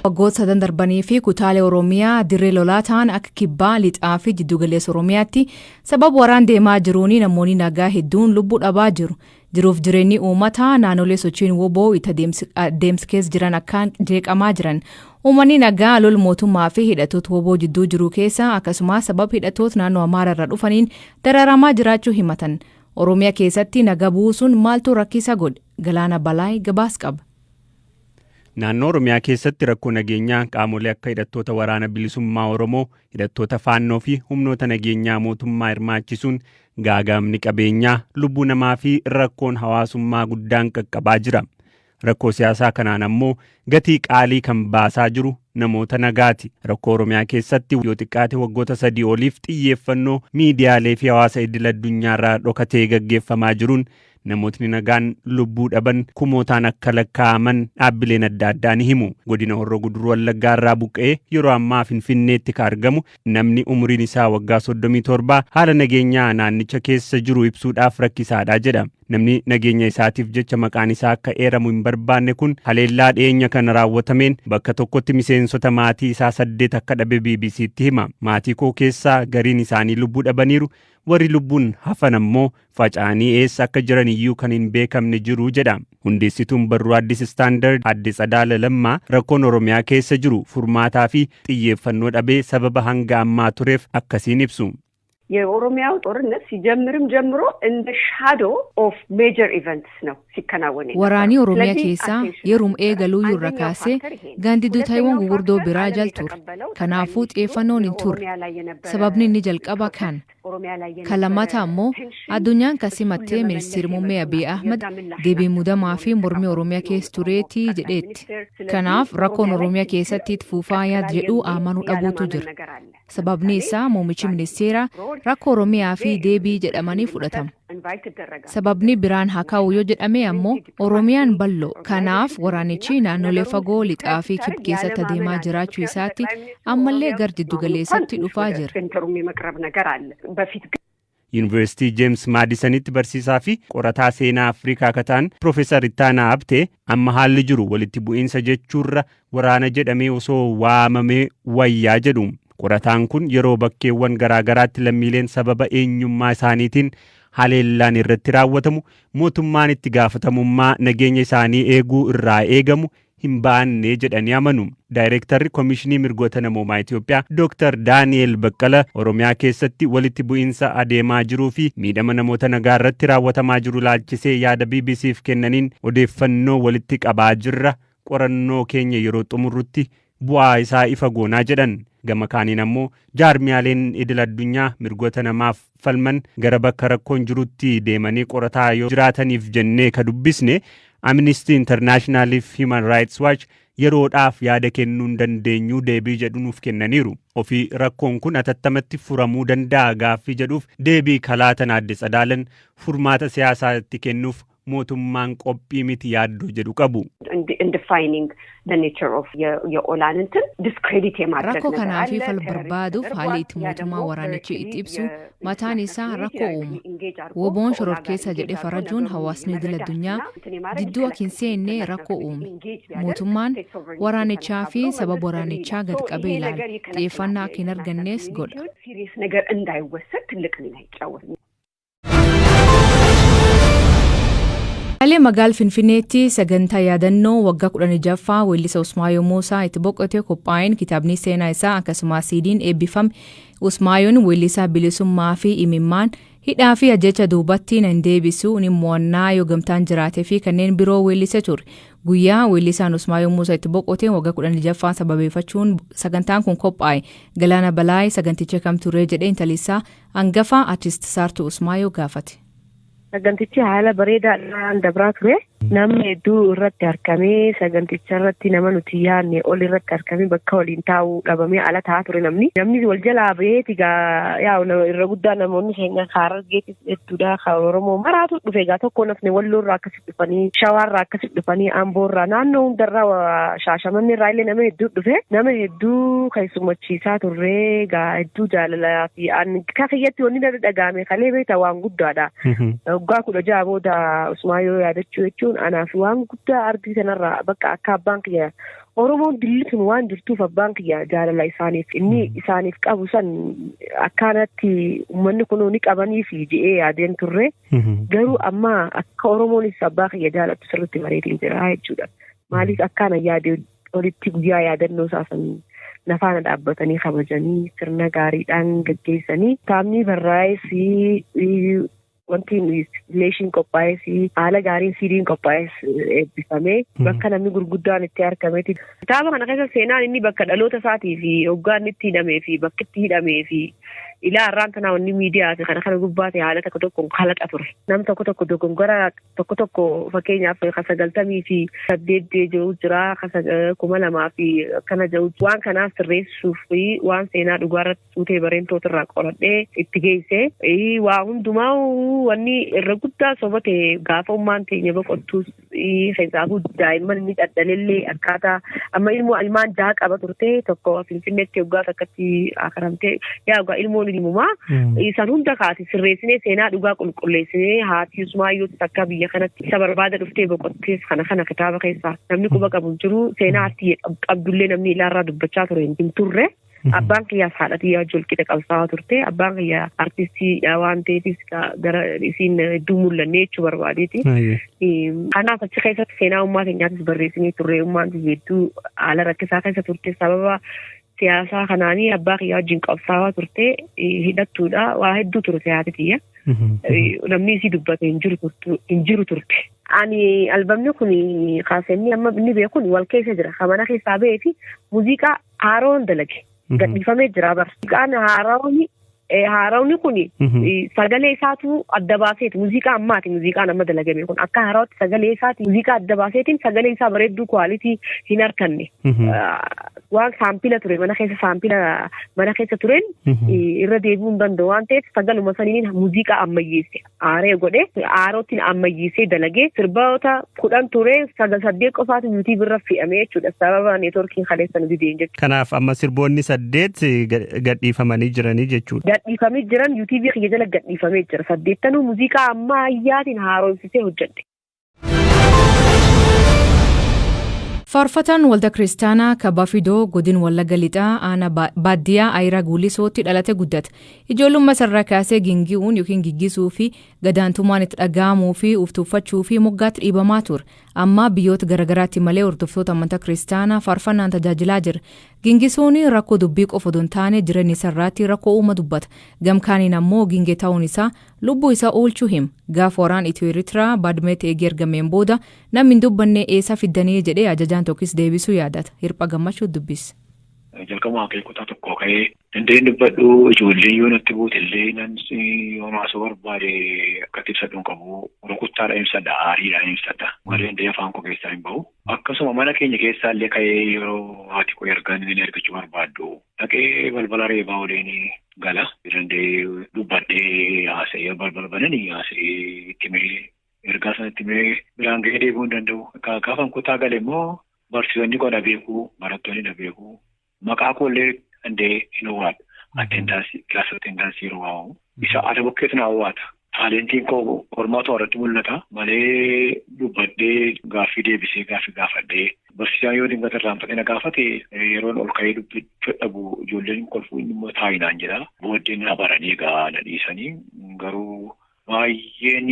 Waggoota sadan darbanii fi kutaalee Oromiyaa dirree lolaa ta'an akka Kibbaa, Lixaa fi Jiddugaleessa Oromiyaatti sababa waraan deemaa jiruun namoonni nagaa hedduun lubbuu dhabaa jiru. Jiruuf jireenyi uummataa naannolee sochiin WBO itti adeemsa keessa jiran akkaan jeeqamaa jiran. Uummanni nagaa lol mootummaa fi hidhattoota WBO jidduu jiru keessa, akkasumas sababa hidhattoota naannoo Amaaraa irraa dhufaniin dararamaa jiraachuu himatan. Oromiyaa keessatti nagaa buusuun maaltu rakkisa godhe? Galaana Balaay gabaas qaba. Naannoo Oromiyaa keessatti rakkoo nageenyaa qaamolee akka hidhattoota Waraana Bilisummaa Oromoo, hidhattoota Faannoo fi humnoota nageenyaa mootummaa hirmaachisuun gaagaamni qabeenyaa, lubbuu namaa fi rakkoon hawaasummaa guddaan qaqqabaa jira. Rakkoo siyaasaa kanaan ammoo gatii qaalii kan baasaa jiru namoota nagaati. Rakkoo Oromiyaa keessatti yoo xiqqaate waggoota 3 oliif xiyyeeffannoo miidiyaalee fi hawaasa idil addunyaarraa dhokatee gaggeeffamaa jiruun namootni nagaan lubbuu dhaban kumootaan akka lakkaa'aman dhaabbileen adda addaa ni himu. Godina Horroo Guduruu Wallaggaa irraa buqqa'ee yeroo ammaa Finfinneetti ka argamu namni umuriin isaa waggaa 37 haala nageenyaa naannicha keessa jiru ibsuudhaaf rakkisaadha jedha. Namni nageenya isaatiif jecha maqaan isaa akka eeramu hin barbaanne kun haleellaa dhiyeenya kana raawwatameen bakka tokkotti miseensota maatii isaa 8 akka dhabe BBCtti hima. "Maatii koo keessaa gariin isaanii lubbuu dhabaniiru, warri lubbuun hafan ammoo faca'anii eessa akka jiran iyyuu kan hin beekamne jiru" jedha. Hundeessituun barruu Addis Standard Adde Tsadaala Lammaa rakkoon Oromiyaa keessa jiru furmaataa fi xiyyeeffannoo dhabee sababa hanga ammaa tureef akkasiin ibsu. የኦሮሚያው ጦርነት ሲጀምርም ጀምሮ እንደ shadow of major events ነው ሲከናወን። Waraanii Oromiyaa keessaa yeruma eegaluu irra kaasee gaandiddootaawwan gurguddoo biraa jal ture. Kanaafuu xiyyeeffannoon hin turre. Sababni inni jalqaba kan. Kan lammataa ammoo addunyaan kan simattee Ministeerri Muummee Abiy Ahmad deebii mudamaa fi mormii Oromiyaa keessa tureetii jedheetti. Kanaaf rakkoon Oromiyaa keessatti itti fufaa yaad jedhu amanuu dhabuutu jira. Sababni isaa muummichi ministeeraa rakkoo Oromiyaa fi deebii jedhamanii fudhatama. Sababni biraan haa ka'u yoo jedhame ammoo Oromiyaan bal'oo. Kanaaf waraanichi naannolee fagoo lixaa fi kib keessatti adeemaa jiraachuu isaatti ammallee gar jiddugaleessatti dhufaa jira. ሴንተሩም የመቅረብ ነገር አለ። በፊት ግን Yuunivarsiitii Jeems Maadisanitti barsiisaa fi qorataa seenaa Afrikaa akka ta'an Piroofeesar Ittaanaa Abtee amma haalli jiru walitti bu'iinsa jechuurra waraana jedhamee osoo waamamee wayyaa jedhu. Qorataan kun yeroo bakkeewwan garaa garaatti lammiileen sababa eenyummaa isaaniitiin haleellaan irratti raawwatamu mootummaan itti gaafatamummaa nageenya isaanii eeguu irraa eegamu hin ba'anne jedhanii amanu. Daayireektarri Komishinii Mirgoota Namoomaa Itoophiyaa Dr. Daani'el Baqqala Oromiyaa keessatti walitti bu'iinsa adeemaa jiruu fi miidhama namoota nagaa irratti raawwatamaa jiru laalchisee yaada BBCf kennaniin, "Odeeffannoo walitti qabaa jirra, qorannoo keenya yeroo xumurrutti bu'aa isaa ifa goonaa" jedhan. Gama kaaniin ammoo jaarmiyaaleen idil addunyaa mirgoota namaaf falman gara bakka rakkoon jirutti deemanii qorataa yoo jiraataniif jennee ka dubbisne Amnesty International fi Human Rights Watch yeroodhaaf yaada kennuu hin dandeenyu deebii jedhu nuuf kennaniiru. Ofii rakkoon kun atattamatti furamuu danda'a gaaffii jedhuuf deebii kalaatan Aadde Tsadaalan furmaata siyaasaa itti kennuuf mootummaan qophii miti yaaddoo jedhu qabu. In defining the nature of የኦላን እንትን discredit የማድረግ Rakkoo ነገር kanaa fi አለ። fal barbaaduuf haalli itti mootummaa waraanichi itti ibsu mataan isaa rakkoo uuma. WBOn shororkeessa jedhee farajuun hawaasni idil addunyaa jidduu akka hin seenne rakkoo uume. Mootummaan waraanichaa fi sababa waraanichaa gad qabee ilaala. Xiyyeeffannaa akka hin argannes godha. Serious ነገር እንዳይወሰድ ትልቅ ሚና ይጫወት። Haalee magaala Finfinneetti sagantaa yaadannoo waggaa 16ffaa weellisa Usmaayoo Muusaa itti boqote qophaa'een kitaabni seenaa isaa akkasumas siidiin eebbifame. Usmaayoon weellisaa bilisummaa fi imimmaan, hidhaa fi ajjecha duubatti nan deebisu, ni mo'annaa yoo gamtaan jiraatee fi kanneen biroo weellise ture. Guyyaa weellisaan Usmaayoo Muusaa itti boqote waggaa 16ffaa sababeeffachuun sagantaan kun qophaa'e. Galaana Balaay saganticha kam ture jedhee intalisaa hangafa artist Saartuu Usmaayoo gaafate. Sagantichi haala bareedaadhaan dabraa ture. Namni hedduu irratti argamee, saganticha irratti nama nuti yaadne ol irratti argamee, bakka waliin taa'uu dhabamee ala taa'aa ture namni. Namni wal jalaa baheeti gaa, yaa'u irra guddaa namoonni keenya Harargeetis hedduudha. Kan Oromoo maraatu dhufe egaa, tokko nafni Walloorraa akkasitti dhufanii, Shawaarraa akkasitti dhufanii, Amboorraa, naannoo hundarraa, Shaashamannee irraa illee nama hedduu dhufe. Nama hedduu keessummachiisaa turre egaa, hedduu jaalalaa fi kakiyyatti wanni natti dhagahame kalee beektaa waan guddaadha. Waggaa 16 booda Usmaayyoo yaadachuu jechuun anaaf waan guddaa ardii sanarraa bakka akka abbaan kiyya Oromoon dilli sun waan jirtuuf abbaan kiyya jaalala isaaniif inni isaaniif qabu san akkanatti uummanni kun ni qabanii fi je'ee yaadeen turre. Garuu amma akka Oromoonis abbaa kiyya jaalattu sirriitti bareedee jira jechuudha. Maaliif akkaana yaadee olitti guyyaa yaadannoo isaa san nafaana dhaabbatanii kabajanii sirna gaariidhaan gaggeessanii kitaabni barraa'es wanti leeshiin qophaa'es haala gaariin siidiin qophaa'es eebbifamee bakka namni gurguddaan itti argameeti. Kitaaba kana keessa seenaan inni bakka dhaloota isaatii fi hoggaan itti hidhamee fi bakki itti hidhamee fi ilaa har'aan tanaa wanni miidiyaa fi kana kana gubbaa ta'e haala tokko tokkoon kalaqa ture. Nam tokko tokko dogongora tokko tokko fakkeenyaaf ka 98 jiru jira ka 2000 fi akkana jiru waan kanaaf sirreessuuf fi waan seenaa dhugaa irratti suutee bareentoota irraa qoradhee itti geesse waa hundumaa wanni irra guddaa soba ta'e gaafa ummaan teenya boqottuus keessaafu daa'imman inni dhadhalellee akkaataa amma ilmoo ilmaan jaha qaba turte tokko Finfinneetti waggaa takkatti akaramte yaa waggaa ilmoon ilmumaa isaan hunda kaati sirreessinee seenaa dhugaa qulqulleessinee haati Usmaayyoo takka biyya kanatti isa barbaada dhuftee boqottees kana kana kitaaba keessaa namni quba qabu jiru seenaa haati qabdullee namni ilaarraa dubbachaa ture hin turre. Abbaan kiyyaas haadha xiyyaa wajjin walqixa qabsaa'aa turte. Abbaan kiyyaa artistii waan ta'eefis gara isiin hedduu mul'anne jechuu barbaadeeti. Kanaaf achi keessatti seenaa ummaa keenyaatis barreessinee turre. Ummaan hedduu haala rakkisaa keessa turte sababa siyaasaa kanaanii abbaa kiyyaa wajjin qabsaa'aa turte hidhattuudha. Waa hedduu turte haati xiyya. Namni isii dubbate hin jiru turte. Ani albamni kun kaasanii amma inni beekun wal keessa jira. Mana keessaa ba'ee fi muuziqaa haaroon dalage. Gadhiifamee jira bara. Muuziqaan haaroon kun sagalee isaatu adda baaseeti. Muuziqaa ammaati muuziqaan amma dalagame kun akka haaraatti sagalee isaati muuziqaa adda baaseetiin sagalee isaa bareedduu kwaalitii hin arganne. Waan saampila ture mana keessa saampila mana keessa tureen irra deebi'uu hin danda'u waan ta'eef sagaluma saniin muuziqaa ammayyeesse aaree godhe haarootiin ammayyeessee dalagee sirboota 10 ture 8 qofaatu yuutuub irra fe'ame jechuudha sababa neetworkiin kaleessa nu dideen jechuudha. Kanaaf amma sirboonni 8 gadhiifamanii jiranii jechuudha. Gadhiifamee jiran yuutuubii kiyya jala gadhiifamee jira 8 muuziqaa ammayyaatiin haaromsisee hojjedhe. Faarfataan waldaa kiristaanaa Kabafidoo godin Wallagga Lixaa aanaa baadiyyaa Ayiraa Guulisootti dhalate guddate. Ijoollummaa sarara kaasee gingi'uun yookiin giggisuu fi gadaantummaan itti dhaga'amuu fi uftuuffachuu fi moggaatti dhiibamaa ture. Amma biyyoota garaagaraatti malee hordoftoota amantaa kiristaanaa faarfannaan tajaajilaa jira. Gingisuun rakkoo dubbii qofa odoo hin taane jireenya isarraatti rakkoo uuma dubbata. Gamkaaniin ammoo gingee ta'uun isaa lubbuu isaa oolchuu hima. Gaafa waraan Itiyoo Eeritiraa Baadmeetti eegee ergameen booda namni hin dubbanne eessa fiddanii jedhee ajajaan tokkis deebisuu yaadata. Hirpha gammachuu dubbis. Jalqabuma ka'ee kutaa tokko ka'ee danda'een dubbadhu ijoolleen yoo natti buute illee nan yoo naasuu barbaade akkatti ibsadhu hin qabu. Rukuttaadhaan ibsadha, aariidhaan ibsadha. Malee danda'ee afaan koo keessaa hin bahu. Akkasuma mana keenya keessaa illee ka'ee yeroo haati koo ergaan inni argachuu barbaaddu dhaqee balbala reebaa oleen gala. Danda'ee dubbadhee haasa'ee balbala bananii haasa'ee itti himee ergaa sana itti himee biraan ga'ee deebi'uu hin danda'u. Gaafan kutaa gale immoo barsiisonni koo na beeku, barattoonni na beeku. Maqaa koo illee danda'ee hin owwaadhu. Attendaansii, kilaas attendaansii yeroo waamamu. Isa ana bukkeetu na owwaata. Taalentiin koo qormaatuma irratti mul'ata malee dubbadhee gaaffii deebisee gaaffii gaafadhee barsiisaan yoo dingata irraanfatee na gaafate yeroon ol ka'ee dubbachuu dhabu ijoolleen kolfuu inni immoo taa'inaan jedha. Booddee na baranii egaa na dhiisanii garuu baay'een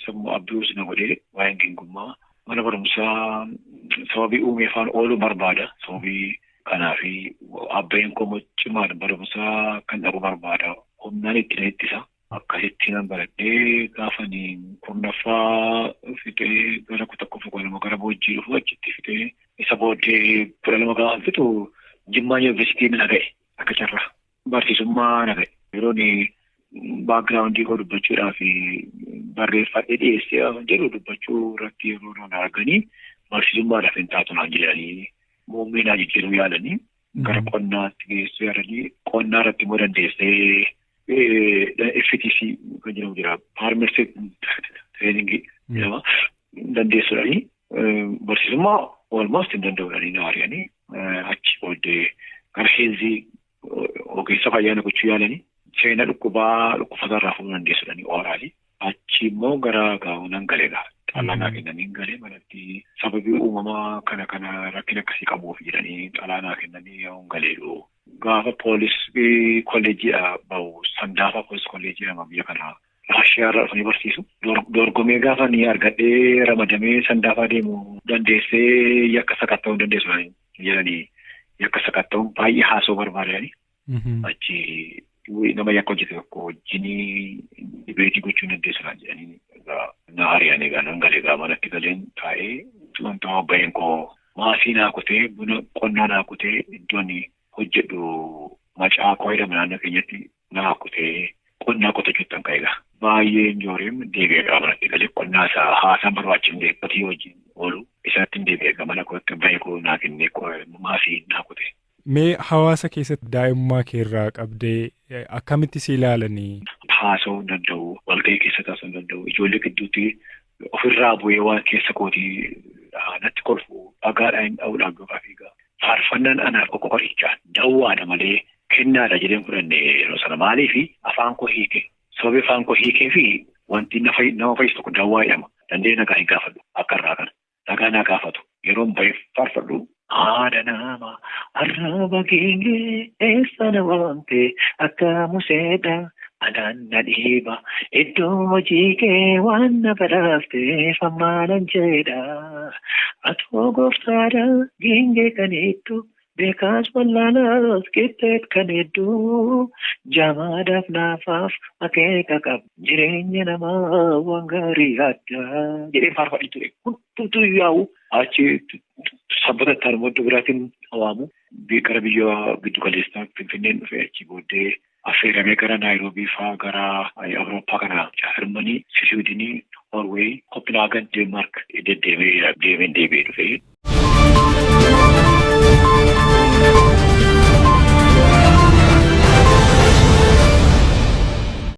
sammuu abiyuus na godhee waa'een gingummaa mana barumsaa sababii uumee afaan ooluu barbaada. Sababii kanaaf abbeen koo cimaadha barumsaa kan dhabu barbaada. Humnaan itti na ittisa. Akkasitti nan baradhee gaafani kurnaffaa fixee gara kutaa tokko 12 gara Boojjii dhufu achitti fixee isa booddee 12 gaafa fixu Jimmaa Yuunivarsiitii na ga'e akka carraa barsiisummaa na ga'e. Yeroon baakgiraawundii koo dubbachuudhaaf barreeffadhee dhiyeessee jedhu dubbachuu irratti yeroo na arganii barsiisummaadhaaf hin taatu naan jedhanii muummee naa jijjiiruu yaalanii gara qonnaatti geessuu yaalanii qonnaa irratti immoo dandeessee FTC kan jedhamu jira. Farmers Training jedhama. Dandeessuudhaani barsiisummaa almost hin danda'uudhaani na ari'anii achi booddee gara heelzii ogeessa fayyaa na gochuu yaalanii seena dhukkubaa dhukkubatarraa fuudhuu dandeessuudhaani oraalii. Achi immoo gara gaa'onan galeedha. Xalaa naa kennanii galee manatti sababii uumamaa kana kana rakkina akkasii qabuuf jedhanii xalaa naa kennanii yoo galeedhu. Gaafa poolisii kolleejiidha bahu, Sandaafa poolisii kolleejii jedhama biyya kanaa. Raashiyaa irraa dhufanii barsiisu. Dorgomee gaafa ni argadhee ramadamee Sandaafaa deemu, dandeessee yakka sakatta'uu dandeessu jedhanii, yakka sakatta'uun baay'ee haasoo barbaadanii. Achi nama yakka hojjete tokko wajjin debate gochuu dandeessu jedhanii na ari'an. Egaa nan galee, egaa manatti galeen taa'ee wanta abbaan koo maasii naa kutee, buna qonnaa naa kutee, iddoon hojjedhu macaa koo jedhama naannoo keenyatti naa kutee, qonnaa qotachuutti kan ka'e. Baay'ee injooriin deebi'ee egaa manatti galee qonnaa isaa haasaan barbaachifne qotii wajjin oolu isatti deebi'ee egaa mana kootti abbaan koo naa kennee maasii naa kute. Mee hawaasa keessatti daa'imummaa kee irraa qabdee akkamitti si ilaalanii? Haasa'uu hin danda'u, walgahii keessa taasisuu hin danda'u, ijoollee gidduutti ofirraa bu'ee waan keessa kootii natti kolfu, dhagaadhaan hin dha'uudhaan yookaan fiigaa. Faarfannaan anaaf qoricha dawwaadha malee kennaadha jedheen fudhanne yeroo sana. Maaliifi afaan koo hiike, sababii afaan koo hiikee fi wanti nama fayyisu tokko dawwaa jedhama. Dandee nagaa hin gaafadhu akka irraa kana. Nagaa naa gaafatu yeroon bahee faarfadhu. Haadha nama arraba geengee eessa na waamte, akka museedha anaan na dhiiba, iddoo hojii kee waan na badhaafteef ammaanan jedha. Atoo gooftaadha geengee kan hedduu, beekaas wallaalaas qixxeet kan hedduu, jaamaadhaaf naafaaf akeeka qaba, jireenya namaa waan gaarii adda jedhee faarfadhi ture. Hundumtuu yaa'u achi Sanbata itti aanu iddoo biraatiin waamu. Gara biyya giddu galeessaa Finfinneen dhufee, achi booddee affeeramee gara Naayiroobii fa'aa, gara Awurooppaa kana, Jarmanii, Siwiidinii, Noorweey, Kopenhaagen, Deenmaark deddeemee deemeen deebi'ee dhufee.